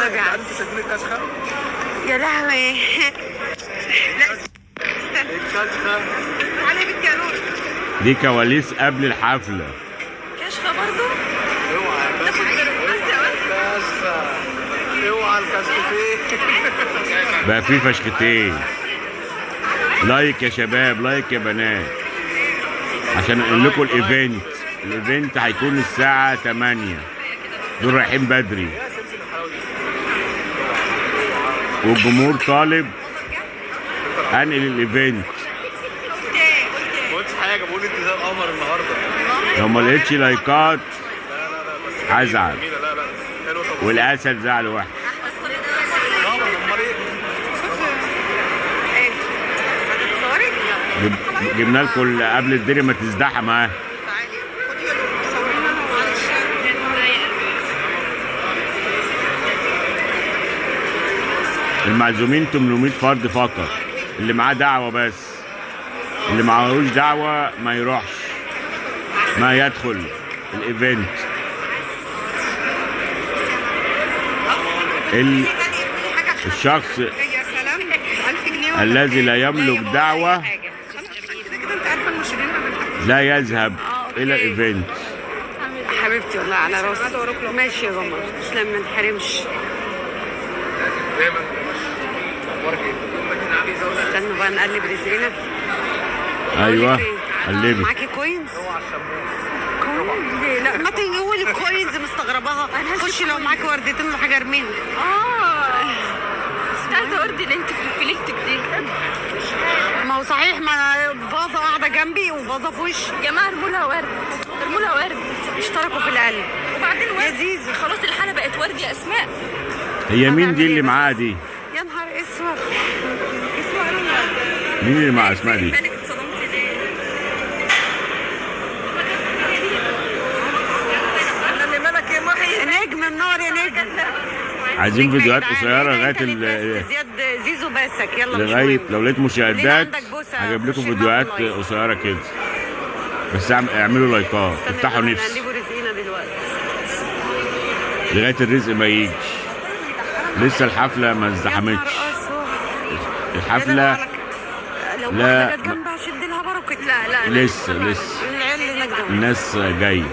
طيب يا عم. انت شايفين الكشخه؟ يا لهوي. لا استنى. الكشخه. تعالي يا بنتي يا نور. دي كواليس قبل الحفلة. كشخه برضه. اوعى يا تاخد كشخه، اوعى الكشختين. بقى في فشختين. like يا شباب، like يا بنات، عشان اقول لكم ال event. ال event هيكون الساعة 8، دول رايحين بدري، والجمهور طالب انقل ال event. ما قلتش حاجه، بقول انت زي القمر النهارده. لو ما لقيتش لايكات هزعل. جميله. لا لا حلوه. طب والاسد زعل وحش. طبعا، امال ايه؟ ايه هتتصوري؟ جبنا لكم قبل الدنيا ما تزدحم اهي. تعالي خدي يا نور صورينا انا، معلش. المعزومين 800 فرد فقط، اللي معاه دعوة بس، اللي معهوش دعوة ما يروحش، ما يدخل ال event. الشخص يا سلام، 1000 جنيه ولا الذي لا إيه؟ يملك يا بابا، دعوة أي حاجة. كده كده انت عارفه المرشدين ما بيفتحوش. لا يذهب الى ال event. حبيبتي والله على راسي. ماشي يا قمر، تسلم، ما نحرمش. دايما. اخبارك ايه؟ استنوا بقى نقلب رزقنا. ايوه قلبي. قلبي. معاكي coins؟ coins ليه؟ لا ما تقولي coins، مستغرباها. خشي لو معاكي وردتين ولا حاجة ارميهم. اه مش عايزه ورد اللي انت في ليلتك دي. ما هو صحيح، ما انا فازة قاعدة جنبي وفازه في وشي. يا جماعة ارموا لها ورد، ارموا لها ورد. اشتركوا في القلب. وبعدين يا ورد. زيزو. خلاص الحالة بقت ورد يا اسماء. هي مين دي اللي معاها دي؟ يا نهار اسود. مين اللي مع اسماء دي؟ مالك اتصدمتي ليه؟ نجم منور يا نجم. عايزين فيديوهات تعالى. قصيرة إيه ده؟ لغاية انت اللي بس زياد زيزو باسك. يلا مش لغاية مهم. لو لقيت مشاهدات ليه عندك بوسة؟ هجيب لكم خشي فيديوهات معاك like. قصيرة كده، بس اعملوا لايكات، استنى افتحوا بقى، نفس نقلبوا رزقنا دلوقتي. لغاية الرزق ما يجي. لسه الحفلة ما يا ازدحمتش. نهار اسود. الحفلة لو لا. واحدة جت جنبها شد لها بركة. لا لا لا. لسه لسه العيال اللي هناك دول. الناس جاية.